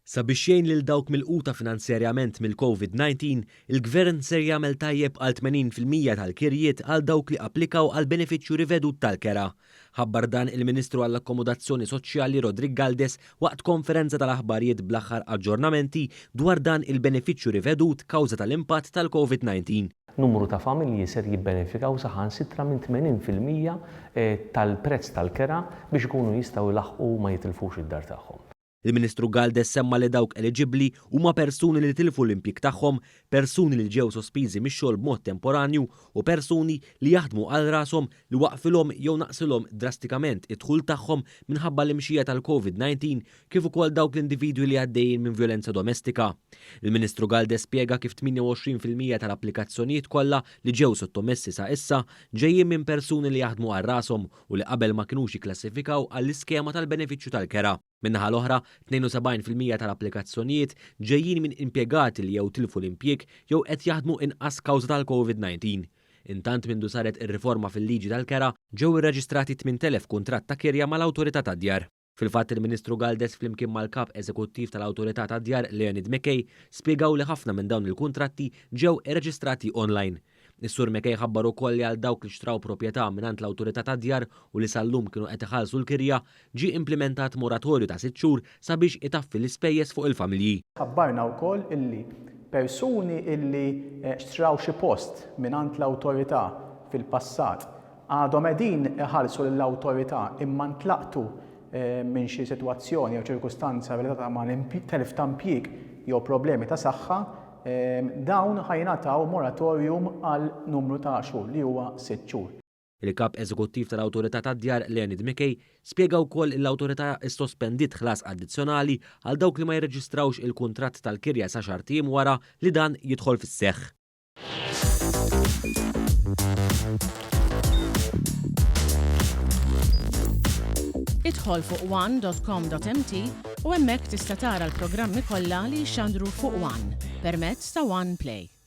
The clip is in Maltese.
Sabiex jgħin lil dawk milquta finanzjarjament mill-Covid 19, il-Gvern ser jagħmel tajjeb għal 80% tal-kirjiet għal dawk li applikaw għall-benefiċċju rivedut tal-kera. Ħabbar dan il-Ministru għall-Akkomodazzjoni Soċjali Roderick Galdes waqt konferenza tal-aħbarijiet bl-aħħar aġġornamenti dwar dan il-benefiċċju rivedut kawża tal-impatt tal-Covid 19. Numru ta' familji ser jibbenefikaw saħansitra minn 80% tal-prezz tal-kera biex ikunu jistgħu jlaħħqu u ma jitilfux id-dar tagħhom. Il-Ministru Galdes semma li dawk eliġibbli huma persuni li tilfu l-impjieg tagħhom, persuni li ġew sospiżi mix-xogħol b'mod temporanju u persuni li jaħdmu għal rashom li waqfilhom jew naqsilhom drastikament id-dħul tagħhom minħabba l-imxija tal-Covid 19 kif ukoll dawk l-individwi li għaddejjin minn vjolenza domestika. Il-Ministru Galdes spjega kif 28% tal-applikazzjonijiet kollha li ġew sottomessi sa issa ġejjin minn persuni li jaħdmu għal rashom u li qabel ma kinux jikklassifikaw għall-iskema tal-benefiċċju tal-kera. Min-naħa l-oħra, 72% tal-applikazzjonijiet ġejjin minn impjegati li jew tilfu l-impjieg jew qed jaħdmu inqas kawża tal-Covid 19. Intant mindu saret ir-riforma fil-liġi tal-kera, ġew irreġistrati 8,000 kuntratt ta' kirja mal-Awtorità tad-Djar. Fil-fatt il-Ministru Galdes flimkien mal-Kap Eżekuttiv tal-Awtorità tad-Djar Leonid McKay spjegaw li ħafna minn dawn il-kuntratti ġew irreġistrati online. Is-Sur McKay ħabbar ukoll li għal dawk li xtraw proprjetà mingħand l-Awtorità tad-Djar u li sal-lum kienu qed iħallsu l-kirja, ġie implimentat moratorju ta' sitt xhur sabiex itaffi l-ispejjeż fuq il-familji. Ħabbarna wkoll illi persuni illi xtraw xi post mingħand l-Awtorità fil-passat għadhom qegħdin iħallsu lill-Awtorità imma ntlaqtu minn xi sitwazzjoni jew ċirkustanza relatata ma' telf ta' impjieg jew problemi ta' saħħa, dawn ħa jingħataw moratorium għal numru ta' xhur li huwa sitt xhur. Il-Kap Eżekuttiv tal-Awtorità tad-Djar Leonid McKay spjega wkoll li l-Awtorità issospendiet ħlas addizzjonali għal dawk li ma jirreġistrawx il-kuntratt tal-kirja sa xahart ijiem wara li dan jidħol fis-seħħ. Idħol fuq one.com.mt u hemmhekk tista' tara l-programmi kollha li jixxandru fuq One permezz ta' One Play.